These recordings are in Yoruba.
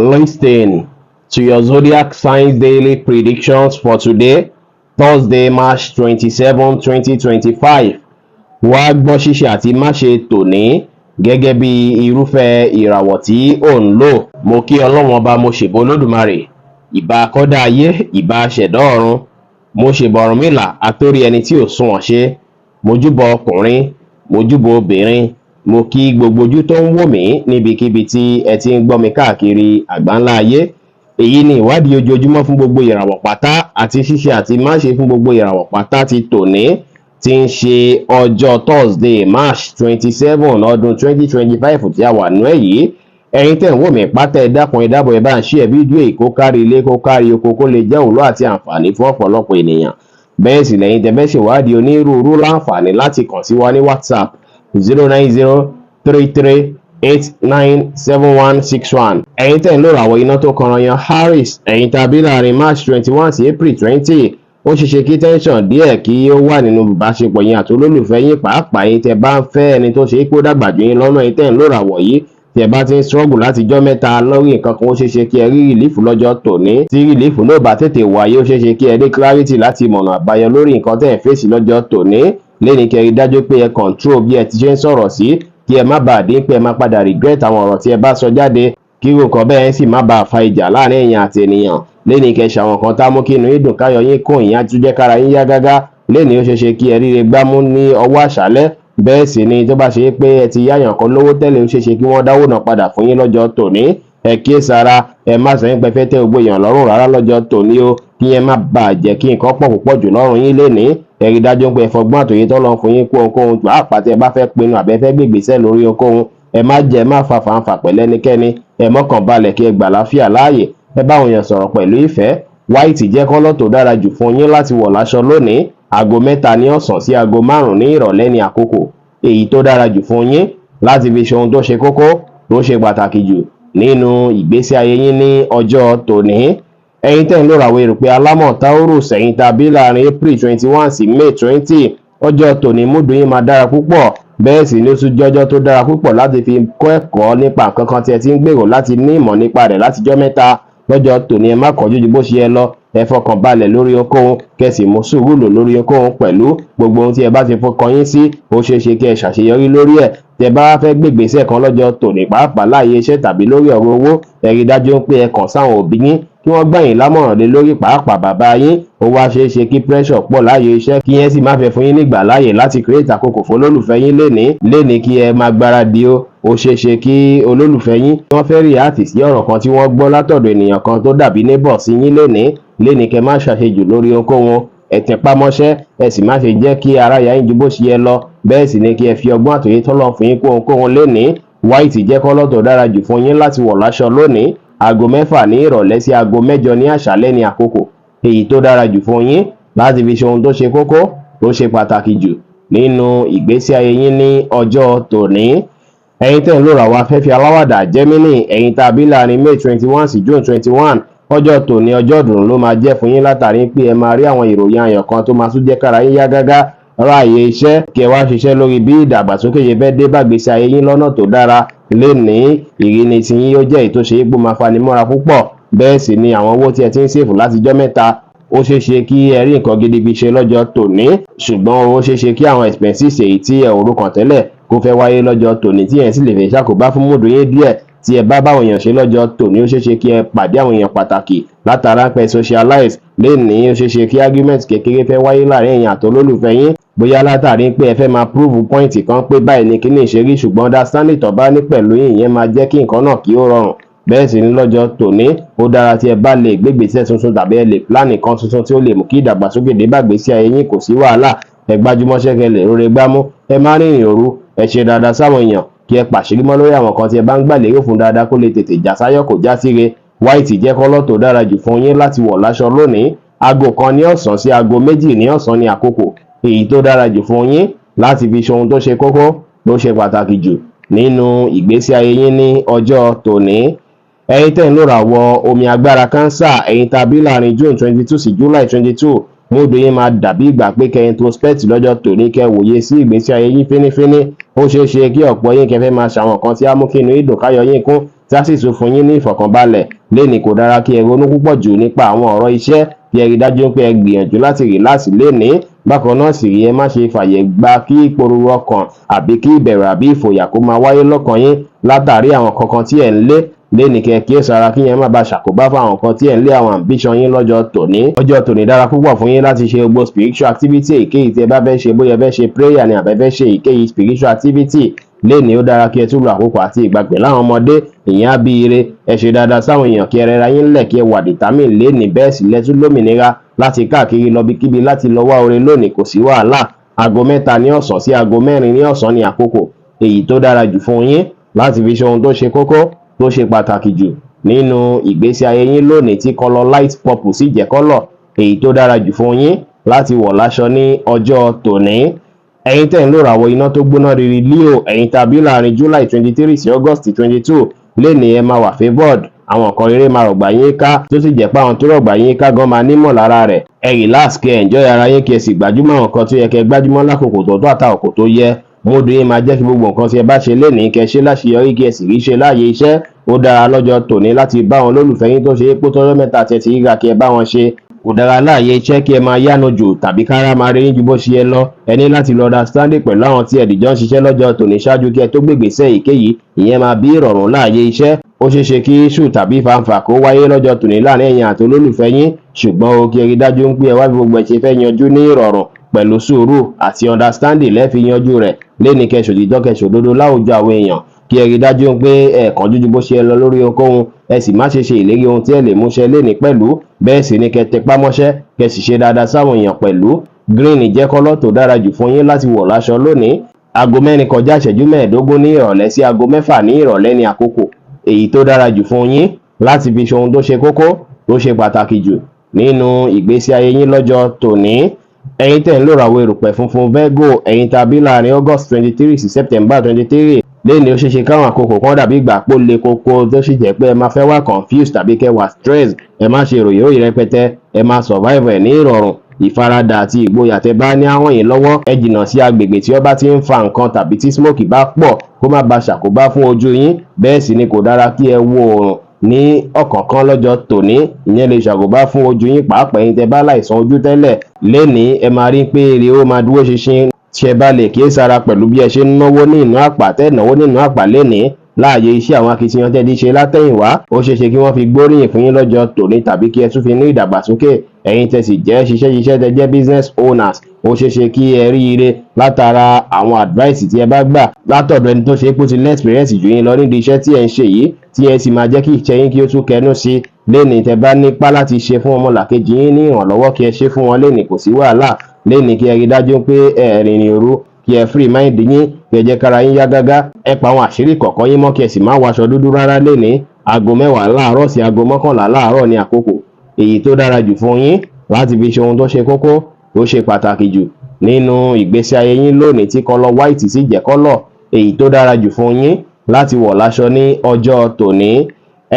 Listen to your zodiac signs daily predictions for today, Thursday, March 27, 2025. Wá gbọ́ ṣíṣe àti máṣe tòní gẹ́gẹ́ bí irúfẹ́ ìràwọ̀ tí ò ń lò. Mo kí Ọlọ́run Ọba, mo ṣèbà Olódùmarè, ìbà akọ́dá ayé, ìbà aṣẹ̀dá ọ̀run. Mo ṣèbà Ọ̀rúnmìlà, atórí ẹni tí ò sunwọ̀n ṣe. Mo júbọ ọkùnrin, mo júbọ obìnrin, mo kí gbogbo ojú tó ń wò mí níbikíbi tí ẹ ti ń gbọ́ mi káàkiri àgbáńlá ayé. Èyí ni ìwádìí ojoojúmọ́ fún gbogbo ìràwọ̀ pátá àti ṣíṣe àti máṣe fún gbogbo ìràwọ̀ pátá ti tòní, tí ń ṣe ọjọ́ Thursday, March 27, ọdún 2025 tí a wà nú ẹ̀ yìí. Ẹ̀yin tẹ̀ ń wò mí pátá, ẹ dákun, ẹ dábọ̀, ẹ bá ń share fídíò yìí kó kárí ilé, kó kárí oko, kó lè jẹ́ òwúlò àti àǹfààní fún ọ̀pọ̀lọpọ̀ ènìyàn. Bẹ́ẹ̀ sì lẹ́yìn tẹ́ fẹ́ ṣèwádìí onírúurú láǹfààní láti kàn sí wa ní WhatsApp, 09033897161. Ẹ̀yin tẹ̀ ń lò ràwọ̀ iná tó kanran yan Aries, ẹ̀yin tàbí láàrin March 21 sí April 20, ó ṣeéṣe kí tension díẹ̀ kí ó wà nínú ìbáṣepọ̀ yín àti olólùfẹ́ yín, pàápàá yín tẹ́ bá ń fẹ́ ẹni tó ṣe é kó dàgbà jù yín lọ́nà. Yín tẹ̀ ń lò ràwọ̀ yìí, tí ẹ bá ti ń struggle láti jọ́ mẹ́ta lórí nǹkan kan, ó ṣeé ṣe kí ẹ rí relief lọ́jọ́ tòní. Tí relief náà bá tètè wáyé, ó ṣeé ṣe kí ẹ rí clarity láti mọ̀nà àbáyọ lórí nǹkan tẹ́ ẹ̀ fèsì lọ́jọ́ tòní. Lẹ́ni kẹ́ rí dájú pé ẹ control bí ẹ ti ṣe ń sọ̀rọ̀ sí, kí ẹ má bàa dín pé ẹ má padà regret àwọn ọ̀rọ̀ tí ẹ bá sọ jáde, kí irú nǹkan bẹ́ẹ̀ sì má bàa fa ìjà láàrin èèyàn àti ènìyàn. Lẹ́ni kẹ́ ṣàwọn kan tá mú kí inú yín dùn, káyọ̀ yín kún, ìyẹn á tún jẹ́ kára yín yá gágá. Lẹ́ni, ó ṣeé ṣe kí ẹ ríre gbámú ní ọwọ́ àṣálẹ́. Bẹ́ẹ̀ sì ni tó bá ṣe é pé ẹ ti yáyàn kan lówó tẹ́lẹ̀, ó ṣeé ṣe kí wọ́n dáwó náà padà fún yín lọ́jọ́ tòní. Ẹ kíyèsára, ẹ má sọ yín pé fẹ́ tẹ́ gbogbo èèyàn lọ́rùn rárá lọ́jọ́ tòní o, kí yẹn má bàa jẹ́ kí nǹkan pọ̀ púpọ̀ jù lọ́rùn yín lénìí. Ẹ rí dájú pé ẹ fọgbọ́n àtòyé tọ́lọ́run fún yín kó ohunkóhun, pàápàá tí ẹ bá fẹ́ pinnu àbẹ́ fẹ́ gbègbèsẹ̀ lórí ohunkóhun. Ẹ má jẹ́ má fa fàǹfà pẹ̀lú ẹnikẹ́ni. Ẹ mọ́kàn balẹ̀ kí ẹ gbà láfíà láàyè. Ẹ bá àwọn èèyàn sọ̀rọ̀ pẹ̀lú ìfẹ́. White jẹ́ colour tó dára jù fún yín láti wọ̀ láṣọ lónìí. Aago 3 ní ọ̀sán sí aago 5 ní ìrọ̀lẹ́ ní àkókò èyí tó dára jù fún yín láti fi ṣe ohun tó ṣe kókó, tó ṣe pàtàkì jù nínú ìgbésí ayé yín ní ọjọ́ tòní. Ẹ̀yin tẹ́ ń lò ràwọ̀ erùpẹ̀ alámọ̀ Taurus, ẹ̀yin tàbí láàrin April 21 sí May 20, ọjọ́ tòní mood yín máa dára púpọ̀. Bẹ́ẹ̀ sì ni ó tún jọ́jọ́ tó dára púpọ̀ láti fi kọ́ ẹ̀kọ́ nípa nǹkan kan tí ẹ ti ń gbèrò láti ní ìmọ̀ nípa rẹ̀ látijọ́ mẹ́ta. Lọ́jọ́ tòní, ẹ má kánjú ju bó ṣe yẹ lọ. Ẹ fọkàn balẹ̀ lórí ohunkóhun, kẹ́ sì mú sùúrù lò lórí ohunkóhun pẹ̀lú. Gbogbo ohun tí ẹ bá ti fọkàn yín sí, ó ṣeé ṣe kí ẹ ṣàṣeyọrí lórí ẹ̀. Tí ẹ bá wá fẹ́ gbégbèsè kan lọ́jọ́ tòní, pàápàá láàyè iṣẹ́ tàbí lórí ọ̀rọ̀ owó, ẹ rí dájú pé ẹ kàn sáwọn òbí yín kí wọ́n gbà yín lámọ̀ràn lé lórí, pàápàá bàbá yín. Ó wá ṣeé ṣe kí pressure pọ̀ láàyè iṣẹ́, kí yẹn sì má fẹ́ fún yín nígbà láàyè láti create àkókò fún olólùfẹ́ yín lénìí. Lénìí, kí ẹ máa gbáradì o. Ó ṣeé ṣe kí olólùfẹ́ yín wọ́n fẹ́ react sí ọ̀rọ̀ kan tí wọ́n gbọ́ látọ̀dọ̀ ènìyàn kan tó dàbí neighbor sí yín lénìí. Lénìí, kẹ́ má ṣàṣejù lórí ohunkóhun. Ẹ tẹpá mọ́ṣẹ́, ẹ sì má ṣe jẹ́ kí ara ya yín ju bó ṣe yẹ lọ. Bẹ́ẹ̀ sì ni kí ẹ fi ọgbọ́n àtòyé tọ́lọ́ fún yín kó ohunkóhun lénìí. White jẹ́ colour tó dára jù fún yín láti wọ̀ láṣọ lónìí. Aago 6 ní ìrọ̀lẹ́ sí aago 8 ní àṣálẹ́ ní àkókò èyí tó dára jù fún yín láti fi ṣe ohun tó ṣe kókó, tó ṣe pàtàkì jù nínú ìgbésí ayé yín ní ọjọ́ tòní. Ẹ̀yin tẹ́ ń lò ràwọ̀ afẹ́fẹ́ aláwàdà Gemini, ẹ̀yin tàbí láàrin May 21 sí June 21, ọjọ́ tòní, ọjọ́ ìdùnnú ló máa jẹ́ fún yín látàrí pé ẹ máa rí àwọn ìròyìn ayọ̀ kan tó máa tún jẹ́ kára yín yá gágá. Ráàyè iṣẹ́, kí ẹ wá ṣiṣẹ́ lórí bí ìdàgbàsókè ṣe fẹ́ dé bá ìgbésí ayé yín lọ́nà tó dára. Lénìí, ìríni tí yín yóò jẹ́ èyí tó ṣe é pé ó máa fani mọ́ra púpọ̀. Bẹ́ẹ̀ sì ni àwọn owó tí ẹ ti ń save látijọ́ mẹ́ta, ó ṣeé ṣe kí ẹ rí nǹkan gidi fi ṣe lọ́jọ́ tòní. Ṣùgbọ́n ó ṣeé ṣe kí àwọn expenses èyí tí ẹ ò rò tẹ́lẹ̀ kó fẹ́ wáyé lọ́jọ́ tòní, tí ẹ̀ sì lè fẹ́ ṣàkóbá fún mood yín díẹ̀. Tí ẹ bá báwọn èèyàn ṣe lọ́jọ́ tòní, ó ṣeé ṣe kí ẹ pàdé àwọn èèyàn pàtàkì látara pé socialize. Lénìí, ó ṣeé ṣe kí argument kékeré fẹ́ wáyé láàrin èèyàn àti olólùfẹ́ yín, bóyá látàrí pé ẹ fẹ́ máa prove point kan pé báyìí ni kíní ṣe rí, ṣùgbọ́n understanding tó bá ní pẹ̀lú yín, ìyẹn máa jẹ́ kí nǹkan náà kí ó rọrùn. Bẹ́ẹ̀ sì ni lọ́jọ́ tòní, ó dára tí ẹ bá lè gbégbèsè tuntun tàbí ẹ lè plan nǹkan tuntun tí ó lè mú kí ìdàgbàsókè dé bá ìgbésí ayé yín. Kò sí wàhálà, ẹ gbájúmọ́ṣẹ́ kẹ́ lè róore gbámú. Ẹ má rìnrìn òru. Ẹ ṣe dáadáa sáwọn èèyàn, kí ẹ pàṣírí mọ́ lórí àwọn kan tí ẹ bá ń gbà lérò fún dáadáa, kó lè tètè já sáyọ̀, kó já síre. White jẹ́ colour tó dára jù fún yín láti wọ̀ láṣọ lónìí. Aago 1 ní ọ̀sán sí aago 2 ní ọ̀sán ní àkókò èyí tó dára jù fún yín láti fi ṣe ohun tó ṣe kókó, tó ṣe pàtàkì jù nínú ìgbésí ayé yín ní ọjọ́ tòní. Ẹ̀yin tẹ́ ń lò ràwọ̀ omi agbára Cancer, ẹ̀yin tàbí láàrin June 22 sí July 22, mood yín máa dàbí ìgbà pé kẹ́ introspect lọ́jọ́ tòní, kẹ́ wòye sí ìgbésí ayé yín fínífíní. Ó ṣeé ṣe kí ọ̀pọ̀ yín kẹ́ fẹ́ máa ṣàwọn nǹkan tí á mú kí inú yín dùn, káyọ̀ yín kún. Tí a sì tún fún yín ní ìfọ̀kànbalẹ̀. Lénìí, kò dára kí ẹ ronú púpọ̀ jù nípa àwọn ọ̀rọ̀ iṣẹ́. Kí ẹ rí dájú pé ẹ gbìyànjú láti relax lénìí. Bákan náà sì rí, ẹ má ṣe fàyè gba kí ìpòrúru ọkàn àbí kí ìbẹ̀rù àbí ìfòyà kó máa wáyé lọ́kàn yín látàrí àwọn kankan tí ẹ̀ ń lé lénìí. Kẹ́ kíyèsára kí yẹn má bàa ṣàkóbá fún àwọn nǹkan tí ẹ̀ ń lé, àwọn ambition yín lọ́jọ́ tòní. Ọjọ́ tòní dára púpọ̀ fún yín láti ṣe gbogbo spiritual activity èyíkéyìí tí ẹ bá fẹ́ ṣe, bóyá ẹ fẹ́ ṣe prayer ni àbẹ́ fẹ́ ṣe èyíkéyìí spiritual activity. Lénìí, ó dára kí ẹ tún lo àkókò àti ìgbà pẹ̀lú àwọn ọmọdé. Ìyẹn á bí ire. Ẹ ṣe dáadáa sáwọn èèyàn, kí ẹ rẹra yín lẹ̀, kí ẹ wà determined lénìí. Bẹ́ẹ̀ sì lẹ tún lómìnira láti káàkiri lọ bíkíbi láti lọ wá oore lónìí, kò sí wàhálà. Aago 3 ní ọ̀sán sí aago 4 ní ọ̀sán ní àkókò èyí tó dára jù fún yín láti fi ṣe ohun tó ṣe kókó, tó ṣe pàtàkì jù nínú ìgbésí ayé yín lónìí, tí colour light purple sì jẹ́ colour èyí tó dára jù fún yín láti wọ̀ láṣọ ní ọjọ́ tòní. Ẹ̀yin tẹ́ ń lò ràwọ̀ iná tó gbóná riri Leo, ẹ̀yin tàbí láàrin July 23 sí August 22, lénìí ẹ máa wà favoured. Àwọn nǹkan rere máa rọ̀gbà yín ká, tó sì jẹ́ pé àwọn tó rọ̀gbà yín ká gan máa nímọ̀ lára rẹ̀. Ẹ relax, kẹ́ enjoy ara yín, kí ẹ sì gbájúmọ́ àwọn nǹkan tó yẹ kẹ́ gbájúmọ́ lákòókò tó tọ́ àtàkókò tó yẹ. Mood yín máa jẹ́ kí gbogbo nǹkan tí ẹ bá ṣe lénìí, kẹ́ ṣe láṣeyọrí, kí ẹ sì rí ṣe láàyè iṣẹ́. Ó dára lọ́jọ́ tòní láti bá àwọn olólùfẹ́ yín tó ṣe é pé tọ́jọ́ mẹ́ta tẹ́ ti ríra, kí ẹ bá wọn ṣe. Kò dára láàyè iṣẹ́ kí ẹ máa yánu jù tàbí kára máa rí yín ju bó ṣe yẹ lọ. Ẹ ní láti lọ understanding pẹ̀lú àwọn tí ẹ dìjọ́ ń ṣiṣẹ́ lọ́jọ́ tòní ṣáájú kí ẹ tó gbégbèsè èyíkéyìí. Ìyẹn máa bí ìrọ̀rùn láàyè iṣẹ́. Ó ṣeé ṣe kí issue tàbí fàǹfà kó wáyé lọ́jọ́ tòní láàrin ẹ̀yin àti olólùfẹ́ yín, ṣùgbọ́n o kí ẹ rí dájú pé ẹ wá bí gbogbo ẹ̀ ṣe fẹ́ yanjú ní ìrọ̀rùn. Pẹ̀lú sùúrù àti understanding lẹ́ẹ̀fi yanjú rẹ̀. Léni, kẹ́ ṣòtítọ́, kẹ́ ṣòdodo láwùjọ àwọn èèyàn. Kí ẹ rí dájú pé ẹ kánjú ju bó ṣe yẹ lọ lórí ohunkóhun. Ẹ sì má ṣe ṣe ìlérí ohun tí ẹ lè múṣẹ léni pẹ̀lú. Bẹ́ẹ̀ sì ni kẹ́ tẹpá mọ́ṣẹ́, kẹ́ sì ṣe dáadáa sáwọn èèyàn pẹ̀lú. Green jẹ́ colour tó dára jù fún yín láti wọ̀ láṣọ lónìí. Aago 4 kọjá ìṣẹ́jú 15 ní ìrọ̀lẹ́ sí aago 6 ní ìrọ̀lẹ́ ní àkókò èyí tó dára jù fún yín láti fi ṣe ohun tó ṣe kókó, tó ṣe pàtàkì jù nínú ìgbésí ayé yín lọ́jọ́ tòní. Ẹ̀yin tẹ̀ ń lò ràwọ̀ erùpẹ̀ funfun Virgo, ẹ̀yin tàbí láàrin August 23 sí September 23, lẹ́ni ó ṣeé ṣe káwọn àkókò kan dàbí ìgbà pó le koko, tó sì jẹ́ pé ẹ máa fẹ́ wá confused tàbí kẹ́ wà stress. Ẹ má ṣe ròyìn ròyìn rẹpẹtẹ, ẹ máa survive ẹ̀ ní ìrọ̀rùn. Ìfaradà àti ìgboyà tẹ́ bá ní àwọn yìí lọ́wọ́. Ẹ jìnnà sí agbègbè tí ó bá ti ń fa nǹkan tàbí tí smoke bá pọ̀, kó má ba ṣàkóbá fún ojú yín. Bẹ́ẹ̀ sì ni kò dára kí ẹ wo oòrùn ní ọ̀kánkán lọ́jọ́ tòní. Ìyẹn lè ṣàkóbá fún ojú yín, pàápàá ẹ̀yin tẹ́ bá láìsàn ojú tẹ́lẹ̀. Lénìí, ẹ máa rí pé èrè ó máa dúró ṣinṣin tí ẹ bá lè kíyèsára pẹ̀lú bí ẹ ṣe ń náwó ní ìná àpà tẹ́ náwó nínú àpà lénìí. Láàyè iṣẹ́, àwọn akitiyan tẹ́ ti ṣe látẹ̀yìnwá, ó ṣeé ṣe kí wọ́n fi gbóríyìn fún yín lọ́jọ́ tòní tàbí kí ẹ tún fi ní ìdàgbàsókè. Ẹ̀yin tẹ́ sì jẹ́ ṣiṣẹ́ ṣiṣẹ́, tẹ́ jẹ́ business owners, ó ṣeé ṣe kí ẹ rí ire látara àwọn advice tí ẹ bá gbà látọ̀dọ̀ ẹni tó ṣe é pé ó ti ní experience jù yín lọ nídìí iṣẹ́ tí ẹ ń ṣe yìí, tí ẹ sì máa jẹ́ kí iṣẹ́ yín kí ó tún kẹnu sí lénìí. Tẹ́ bá nípá láti ṣe fún ọmọlàkejì yín ní ìrànlọ́wọ́, kí ẹ ṣe fún wọn lénìí, kò sí wàhálà. Lénìí, kí ẹ rí dájú pé ẹ rìnrìn òru, kí ẹ free mind yín, kí ẹ jẹ́ kára yín yá gágá. Ẹ pa àwọn àṣírí kọ̀ọ̀kan yín mọ́, kí ẹ sì má wọ aṣọ dúdú rárá lénìí. Aago 10 láàárọ̀ sí aago 11 láàárọ̀ ní àkókò èyí tó dára jù fún yín láti fi ṣe ohun tó ṣe kókó, tó ṣe pàtàkì jù nínú ìgbésí ayé yín lónìí, tí colour white sì jẹ́ colour èyí tó dára jù fún yín láti wọ̀ láṣọ ní ọjọ́ tòní.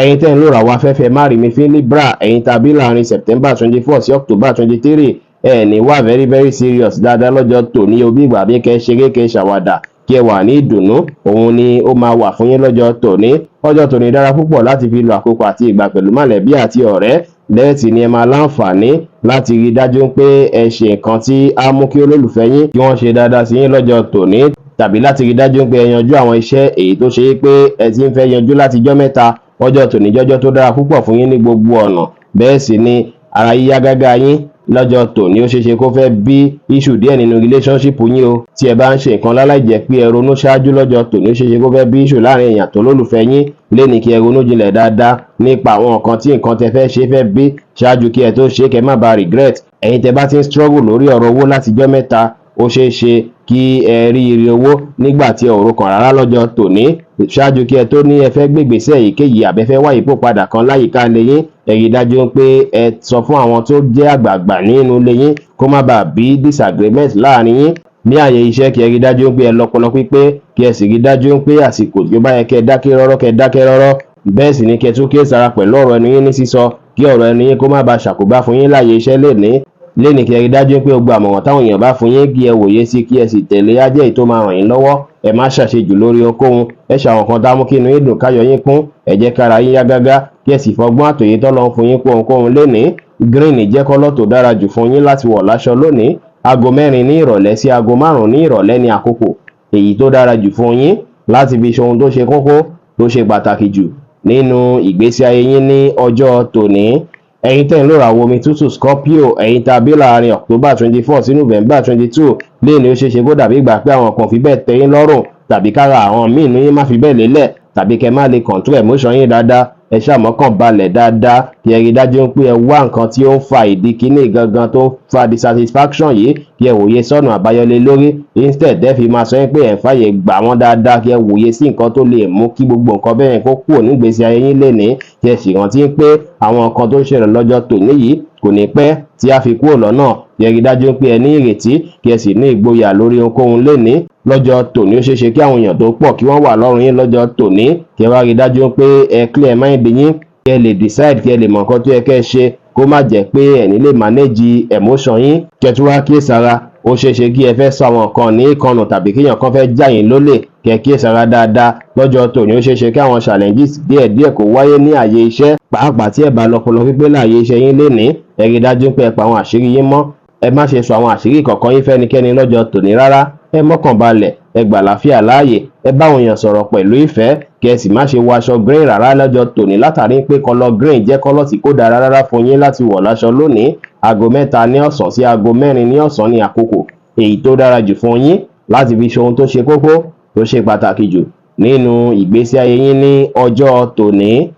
Ẹ̀yin tẹ́ ń lò ràwọ̀ afẹ́fẹ́ márìmífín Libra, ẹ̀yin tàbí láàrin September 24 sí October 23, ẹ ní wà very very serious dáadáa lọ́jọ́ tòní. Obi ìgbà bí kẹ́ ṣeré, kẹ́ ṣàwàdà, kí ẹ wà ní ìdùnnú, òun ni ó máa wà fún yín lọ́jọ́ tòní. Ọjọ́ tòní dára púpọ̀ láti fi lo àkókò àti ìgbà pẹ̀lú mọ̀lẹ́bí àti ọ̀rẹ́. Lẹ́ẹ̀tì ni ẹ máa láǹfààní láti rí dájú pé ẹ ṣe nǹkan tí á mú kí olólùfẹ́ yín kí wọ́n ṣe dáadáa sí yín lọ́jọ́ tòní, tàbí láti rí dájú pé ẹ yanjú àwọn iṣẹ́ èyí tó ṣe é pé ẹ ti ń fẹ́ yanjú látijọ́ mẹ́ta. Ọjọ́ tòní jọ́jọ́ tó dára púpọ̀ fún yín ní gbogbo ọ̀nà. Bẹ́ẹ̀ sì ni ara yíyá gágá yín lọ́jọ́ tòní, ó ṣeéṣe kó fẹ́ bí issue díẹ̀ nínú relationship yín o. Tí ẹ bá ń ṣe nǹkan láláì jẹ́ pé ẹ ronú ṣáájú lọ́jọ́ tòní, ó ṣeéṣe kó fẹ́ bí issue láàrin èèyàn tó lólùfẹ́ yín. Léni, kí ẹ ronú jinlẹ̀ dáadáa nípa àwọn nǹkan tí nǹkan tẹ fẹ́ ṣe fẹ́ bí ṣáájú kí ẹ tó ṣe, kẹ́ má ba regret. Ẹ̀yin tẹ bá ti ń struggle lórí ọ̀rọ̀ owó látijọ́ mẹ́ta, ó ṣeé ṣe kí ẹ rí ire owó nígbà tí ẹ ò rokàn rárá lọ́jọ́ tòní. Ṣáájú kí ẹ tó ní ẹ fẹ́ gbégbèsè èyíkéyìí àbẹ́fẹ́ wá ipò padà kan láyìíká ilé yín, ẹ rí dájú pé ẹ sọ fún àwọn tó jẹ́ àgbààgbà nínú ilé yín, kó má bàa bí disagreement láàrin yín. Ní àyè iṣẹ́, kí ẹ rí dájú pé ẹ lọ́pọlọ pípé, kí ẹ sì rí dájú pé àsìkò tí ó bá yẹ kí ẹ dákẹ́ rọ́rọ́, kí ẹ dákẹ́ rọ́rọ́. Bẹ́ẹ̀ sì ni kí ẹ tún kíyèsára pẹ̀lú ọ̀rọ̀ ẹnu yín ní sísọ, kí ọ̀rọ̀ ẹnu yín kó má bàa ṣàkóbá fún yín láàyè iṣẹ́ lénìí. Lẹ́nìí, kí ẹ rí dájú pé gbogbo àmọ̀ràn táwọn èèyàn bá fún yín, kí ẹ wòye sí, kí ẹ sì tẹ̀lé, á jẹ́ èyí tó máa ràn yín lọ́wọ́. Ẹ má ṣàṣejù lórí ohunkóhun. Ẹ ṣàwọn kan tá a mú kí inú yín dùn, káyọ̀ yín kún. Ẹ jẹ́ kára yín yá gágá, kí ẹ sì fọgbọ́n àtòyé tọ́lọ́ ń fún yín kó ohunkóhun lénìí. Green jẹ́ colour tó dára jù fún yín láti wọ̀ láṣọ lónìí. Aago 4 ní ìrọ̀lẹ́ sí aago 5 ní ìrọ̀lẹ́ ní àkókò èyí tó dára jù fún yín láti fi ṣe ohun tó ṣe kókó, tó ṣe pàtàkì jù nínú ìgbésí ayé yín ní ọjọ́ tòní. Ẹ̀yin tẹ́ ń lò ràwọ̀ omi tútù, Scorpio, ẹ̀yin tá a bí láàrin October 24 sí November 22, léèní, ó ṣeé ṣe kó dàbí ìgbà pé àwọn kan fi bẹ́ẹ̀ tẹ́ yín lọ́rùn, tàbí kára àwọn míì nínú yín má fi bẹ́ẹ̀ lélẹ̀, tàbí kẹ́ má lè control emotion yín dáadáa. Ẹ ṣàmọ́kàn balẹ̀ dáadáa, kí ẹ rí dájú pé ẹ wá nǹkan tí ó ń fa ìdí kíní gangan tó ń fa dissatisfaction yìí, kí ẹ wòye sọ́nà àbáyọlé lórí, instead ẹ fi máa sọ pé ẹ̀ ń fàyè gbà wọ́n dáadáa. Kí ẹ wòye sí nǹkan tó lè mú kí gbogbo nǹkan bẹ́ẹ̀ kó kúrò nígbèésí ayé yín lénìí, kí ẹ sì rántí pé àwọn nǹkan tó ń ṣẹlẹ̀ lọ́jọ́ tòní yìí kò ní pẹ́ tí a fi kúrò lọ́nà. Kí ẹ rí dájú pé ẹ ní ìrètí, kí ẹ sì ní ìgboyà lórí ohunkóhun lénìí. Lọ́jọ́ tòní, ó ṣeé ṣe kí àwọn èèyàn tó pọ̀ kí wọ́n wà lọ́rùn yín lọ́jọ́ tòní. Kí ẹ wá rí dájú pé ẹ clear mind yín, kí ẹ lè decide, kí ẹ lè mọ nǹkan tó yẹ kẹ́ ẹ ṣe, kó má jẹ́ pé ẹ ní lè manage emotion yín. Kí ẹ tún wá kíyèsára, ó ṣeé ṣe kí ẹ fẹ́ sọ àwọn nǹkan ní ìkànnù tàbí kéèyàn kan fẹ́ já yín lólè. Kí ẹ kíyèsára dáadáa. Lọ́jọ́ tòní, ó ṣeé ṣe kí àwọn challenges díẹ̀díẹ̀ kó wáyé ní àyè iṣẹ́, pàápàá tí ẹ bá lọ́pọlọ pípé láàyè iṣẹ́ yín lénìí. Ẹ rí dájú pé ẹ pa àwọn àṣírí yín mọ́. Ẹ má ṣe sọ àwọn àṣírí kọ̀ọ̀kan yín fẹ́nikẹ́ni lọ́jọ́ tòní rárá. Ẹ mọ́kàn balẹ̀, ẹ gbà láfíà láàyè, ẹ báwọn èèyàn sọ̀rọ̀ pẹ̀lú ìfẹ́, kí ẹ sì má ṣe wọ aṣọ green rárá lọ́jọ́ tòní, látàrí pé colour green jẹ́ colour tí kò dára rárá fún yín láti wọ̀ láṣọ lónìí. Aago 3 ní ọ̀sán sí aago 4 ní ọ̀sán ní àkókò èyí tó dára jù fún yín láti fi ṣe ohun tó ṣe kókó, tó ṣe pàtàkì jù nínú ìgbésí ayé yín ní ọjọ́ tòní.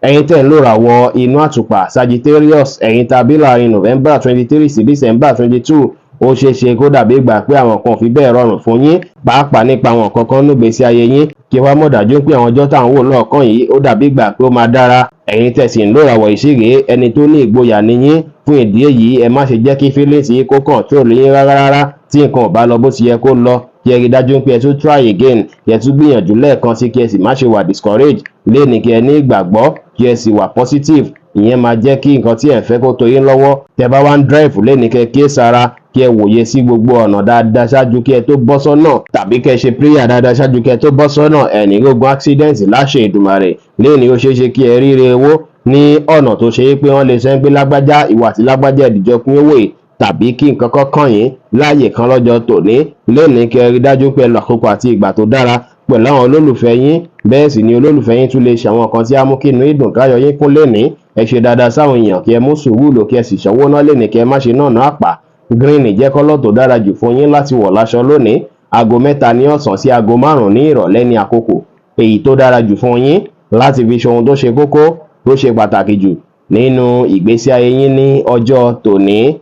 Ẹ̀yin tẹ́ ń lò ràwọ̀ inú àtùpà, Sagittarius, ẹ̀yin tàbí láàrin November 23 sí December 22, ó ṣeé ṣe kó dàbí ìgbà pé àwọn kan ò fi bẹ́ẹ̀ rọrùn fún yín, pàápàá nípa àwọn nǹkan kan nígbésí ayé yín. Kí wá mọ̀ dájú pé àwọn ọjọ́ táwọn wò lọ́ọ̀kan yìí, ó dàbí ìgbà pé ó máa dára. Ẹ̀yin tẹ́ sì ń lò ràwọ̀ ìṣirè, ẹni tó ní ìgboyà ni yín. Fún ìdí èyí, ẹ má ṣe jẹ́ kí feelings yín kó control yín rárá rárá. Tí nǹkan ò bá lọ bó ti yẹ kó lọ, kí ẹ rí dájú pé ẹ tún try again, kí ẹ tún gbìyànjú lẹ́ẹ̀kan sí, kí ẹ sì má ṣe wà discourage léni. Kí ẹ ní ìgbàgbọ́, kí ẹ sì wà positive. Ìyẹn máa jẹ́ kí nǹkan tí ẹ ń fẹ́ kó tó yín lọ́wọ́. Tẹ́ bá wá ń drive léni, kẹ́ kíyèsára, kí ẹ wòye sí gbogbo ọ̀nà dáadáa ṣáájú kí ẹ tó bọ́ sọ́nà, tàbí kẹ́ ẹ ṣe prayer dáadáa ṣáájú kí ẹ tó bọ́ sọ́nà. Ẹ̀ ní rógun accident láṣẹ Èdùmàrè. Léni, ó ṣeé ṣe kí ẹ ríre owó ní ọ̀nà tó ṣe é pé wọ́n lè sọ pé lágbájá, ìwà àti lágbájá ìdíjọ pín owó yìí, tàbí kí nǹkan kan kàn yín láàyè kan lọ́jọ́ tòní. Lónìí, kí ẹ rí dájú pé ẹ lo àkókò àti ìgbà tó dára pẹ̀lú àwọn olólùfẹ́ yín. Bẹ́ẹ̀ sì ni olólùfẹ́ yín tún lè ṣe àwọn nǹkan tí á mú kí inú ìdùn, káyọ̀ yín kún lénìí. Ẹ ṣe dáadáa sáwọn èèyàn, kí ẹ mú sùúrù lò, kí ẹ sì ṣọwọ́ ná lénìí, kí ẹ má ṣe náà ná àpá. Green jẹ́ colour tó dára jù fún yín láti wọ̀ láṣọ lónìí. Aago 3 ní ọ̀sán sí aago 5 ní ìrọ̀lẹ́ ní àkókò èyí tó dára jù fún yín láti fi ṣe ohun tó ṣe kókó, tó ṣe pàtàkì jù nínú ìgbésí ayé yín ní ọjọ́ tòní.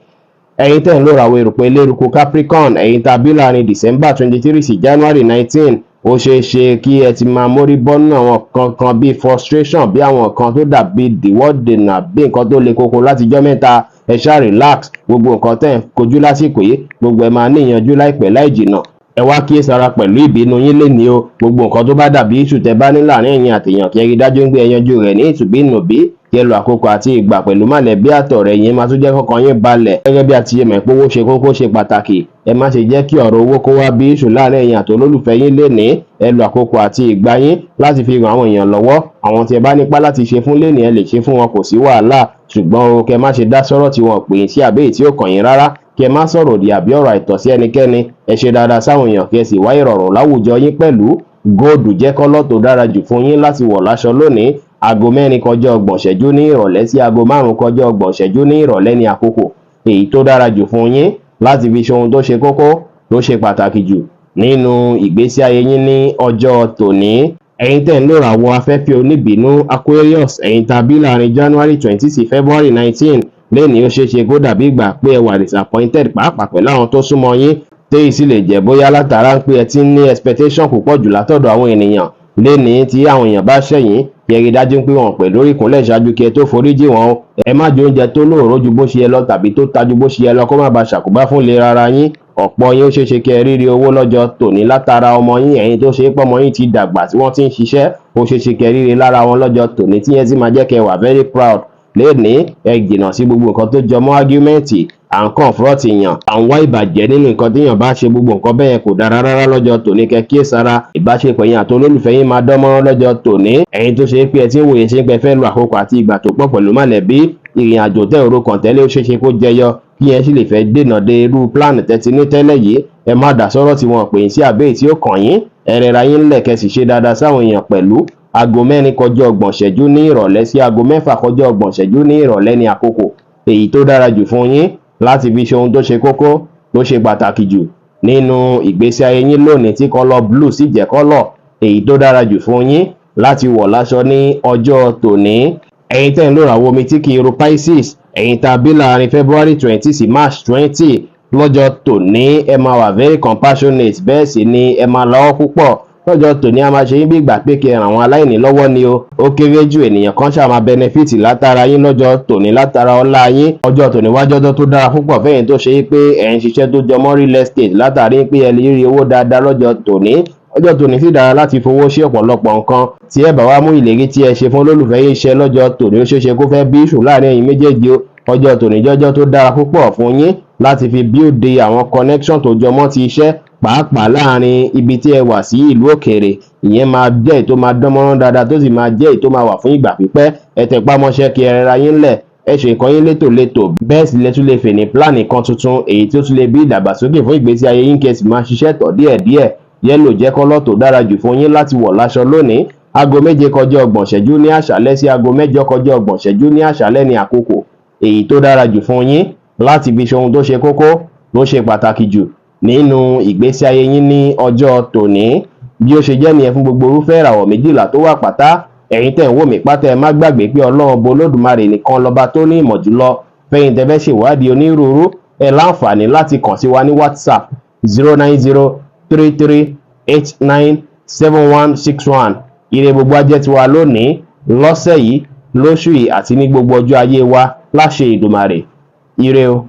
Ẹ̀yin tẹ́ ń lò ràwọ̀ erùpẹ̀ eléruku, Capricorn, ẹ̀yin tá a bí láàrin December 23 sí January 19, ó ṣeé ṣe kí ẹ ti máa mórí bọ́ nínú àwọn kankan bíi frustration, bí àwọn kan tó dàbí ìdíwọ́-dènà, bí nǹkan tó le koko látijọ́ mẹ́ta. Ẹ ṣáà relax. Gbogbo nǹkan tẹ́ ń kojú lásìkò yìí, gbogbo ẹ̀ máa ní ìyanjú láìpẹ́ láì jìnà. Ẹ wá kíyèsára pẹ̀lú ìbínú yín lénìí o. Gbogbo nǹkan tó bá dàbí issue tẹ́ bá ní láàrin ẹ̀yin àtèèyàn, kí ẹ rí dájú pé ẹ yanjú rẹ̀ ní ìtùbínùbí. Kí ẹ lo àkókò àti ìgbà pẹ̀lú mọ̀lẹ́bí àtọ̀rẹ́ yín, máa tún jẹ́ kọ́kàn yín balẹ̀. Gẹ́gẹ́ bí a ti ṣe mọ̀ pé owó ṣe kókó, ṣe pàtàkì, ẹ má ṣe jẹ́ kí ọ̀rọ̀ owó kó wá bí issue láàrin ẹ̀yin àti olólùfẹ́ yín lénìí. Ẹ lo àkókò àti ìgbà yín láti fi ran àwọn èèyàn lọ́wọ́. Àwọn tí ẹ bá nípá láti ṣe fún lénìí, ẹ lè ṣe fún wọn, kò sí wàhálà. Ṣùgbọ́n o, kẹ má ṣe dá sọ́rọ̀ tí wọn pè é sí àbí èyí tí ó kàn yín rárá. Kí ẹ má sọ̀rọ̀ òdì àbí ọ̀rọ̀ àìtọ́ sí ẹnikẹ́ni. Ẹ ṣe dáadáa sáwọn èèyàn, kí ẹ sì wá ìrọ̀rùn láwùjọ yín pẹ̀lú. Gold jẹ́ colour tó dára jù fún yín láti wọ̀ láṣọ lónìí. Aago 4 kọjá 30 ìṣẹ́jú ní ìrọ̀lẹ́ sí aago 5 kọjá 30 ìṣẹ́jú ní ìrọ̀lẹ́ ní àkókò èyí tó dára jù fún yín láti fi ṣe ohun tó ṣe kókó, tó ṣe pàtàkì jù nínú ìgbésí ayé yín ní ọjọ́ tòní. Ẹ̀yin tẹ́ ń lò ràwọ̀ afẹ́fẹ́ oníbínú, Aquarius, ẹ̀yin tàbí láàrin January 20 sí February 19, lẹ́ni, ó ṣeé ṣe kó dàbí ìgbà pé ẹ wà disappointed, pàápàá pẹ̀lú àwọn tó súnmọ́ yín, téyì sì lè jẹ́ bóyá látara ń pé ẹ ti ń ní expectation púpọ̀ jù látọ̀dọ̀ àwọn ènìyàn. Lénìí, tí àwọn èèyàn bá ṣẹ̀yìn, kí ẹ rí dájú pé wọn pẹ̀ lórí ìkúnlẹ̀ ṣáájú kí ẹ tó foríjì wọn o. Ẹ má jẹ oúnjẹ tó lóòró ju bó ṣe yẹ lọ tàbí tó ta ju bó ṣe yẹ lọ, kó má bàa ṣàkóbá fún ìlera ara yín. Ọ̀pọ̀ yín, ó ṣeé ṣe kí ẹ rírí owó lọ́jọ́ tòní látara ọmọ yín. Ẹ̀yin tó ṣe é pọ́mọ yín ti dàgbà tí wọ́n ti ń ṣiṣẹ́, ó ṣeé ṣe kí ẹ rírí lára wọn lọ́jọ́ tòní, tí yẹn sì máa jẹ́ kí ẹ wà very proud. Lénìí, ẹ jìnnà sí gbogbo nǹkan tó jọ mọ́ argument, à ń confront èèyàn, à ń wá ìbàjẹ́ nínú nǹkan téèyàn bá ṣe. Gbogbo nǹkan bẹ́ẹ̀ kò dára rárá lọ́jọ́ tòní. Kẹ́ kíyèsára, ìbáṣepọ̀ yín àti olólùfẹ́ yín máa dán mọ́rán lọ́jọ́ tòní. Ẹ̀yin tó ṣe é pé ẹ ti ń wòye ṣe ń pẹ́ fẹ́ lo àkókò àti ìgbà tó pọ̀ pẹ̀lú mọ̀lẹ́bí, ìrìn àjò tẹ́ òru kàn tẹ́lẹ̀, ó ṣeé ṣe kó jẹyọ, kí yẹn sì lè fẹ́ dènà de irú plan tẹ́tí ní tẹ́lẹ̀ yìí. Ẹ má dá sọ́rọ̀ tí wọ́n pè yín sí àbẹ́yìí tí ó kàn yín. Ẹ rẹra yín ńlẹ̀, kẹ́ sì ṣe dáadáa sáwọn èèyàn pẹ̀lú. Aago 4 kọjá 30 ìṣẹ́jú ní ìrọ̀lẹ́ sí aago 6 kọjá 30 ìṣẹ́jú ní ìrọ̀lẹ́ ní àkókò èyí tó dára jù fún yín láti fi ṣe ohun tó ṣe kókó, tó ṣe pàtàkì jù nínú ìgbésí ayé yín lónìí, tí colour blue sì jẹ́ colour èyí tó dára jù fún yín láti wọ̀ láṣọ ní ọjọ́ tòní. Ẹ̀yin tẹ́ ń lò ràwọ̀ omi tí kì í ru Pisces, ẹ̀yin tá a bí láàrin February 20 sí March 20, lọ́jọ́ tòní ẹ máa wà very compassionate, bẹ́ẹ̀ sì ni ẹ máa lọ́wọ́ púpọ̀. Lọ́jọ́ tòní, a máa ṣe yín bí ìgbà pé kí ẹ ràn àwọn aláìní lọ́wọ́ ni o. Ó kéré jù, ènìyàn kan ṣáà máa benefit látara yín lọ́jọ́ tòní, látara ọlá yín. Ọjọ́ tòní wájọ́jọ́ tó dára púpọ̀ fẹ́yìn tó ṣe é pé ẹ̀ ń ṣiṣẹ́ tó jọmọ́ real estate, látàrí pé ẹ lè rí owó dáadáa lọ́jọ́ tòní. Ọjọ́ tòní sì dára láti fowó ṣe ọ̀pọ̀lọpọ̀ nǹkan. Tí ẹ bá wá mú ìlérí tí ẹ ṣe fún olólùfẹ́ yín ṣẹ lọ́jọ́ tòní, ó ṣeé ṣe kó fẹ́ bí issue láàrin ẹ̀yin méjèèjì o. Ọjọ́ tòní jọ́jọ́ tó dára púpọ̀ fún yín láti fi build àwọn connection tó jọmọ́ ti iṣẹ́, pàápàá láàrin ibi tí ẹ wà sí ìlú òkèèrè. Ìyẹn máa jẹ́ èyí tó máa dán mọ́rán dáadáa, tó sì máa jẹ́ èyí tó máa wà fún ìgbà pípẹ́. Ẹ tẹpá mọ́ṣẹ́, kí ẹ rẹra yín lẹ̀, ẹ ṣe nǹkan yín létòlétò. Bẹ́ẹ̀ sì lẹ tún lè fè ní plan kan tuntun èyí tí ó tún lè bí ìdàgbàsókè fún ìgbésí ayé yín, kí ẹ sì máa ṣiṣẹ́ tọ̀ díẹ̀díẹ̀. Yellow jẹ́ colour tó dára jù fún yín láti wọ̀ láṣọ lónìí. Aago 7 kọjá 30 ìṣẹ́jú ní àṣálẹ́ sí aago 8 kọjá 30 ìṣẹ́jú ní àṣálẹ́ ní àkókò èyí tó dára jù fún yín láti fi ṣe ohun tó ṣe kókó, tó ṣe pàtàkì jù nínú ìgbésí ayé yín ní ọjọ́ tòní. Bí ó ṣe jẹ́ nìyẹn fún gbogbo irúfẹ́ ìràwọ̀ 12 tó wà pátá. Ẹ̀yin tẹ̀ ń wò mí pátá, ẹ má gbàgbé pé Ọlọ́run Ọba Olódùmarè nìkan lọ́ba tó ní ìmọ̀ jùlọ. Fẹ́yìn tẹ́ fẹ́ ṣèwádìí onírúurú, ẹ láǹfààní láti kàn sí wa ní WhatsApp, 09033897161. Ire gbogbo á jẹ́ tiwa lónìí, lọ́sẹ̀ yìí, lóṣù yìí àti ní gbogbo ọjọ́ ayé wa láṣẹ Ìdùmarè. Ire o.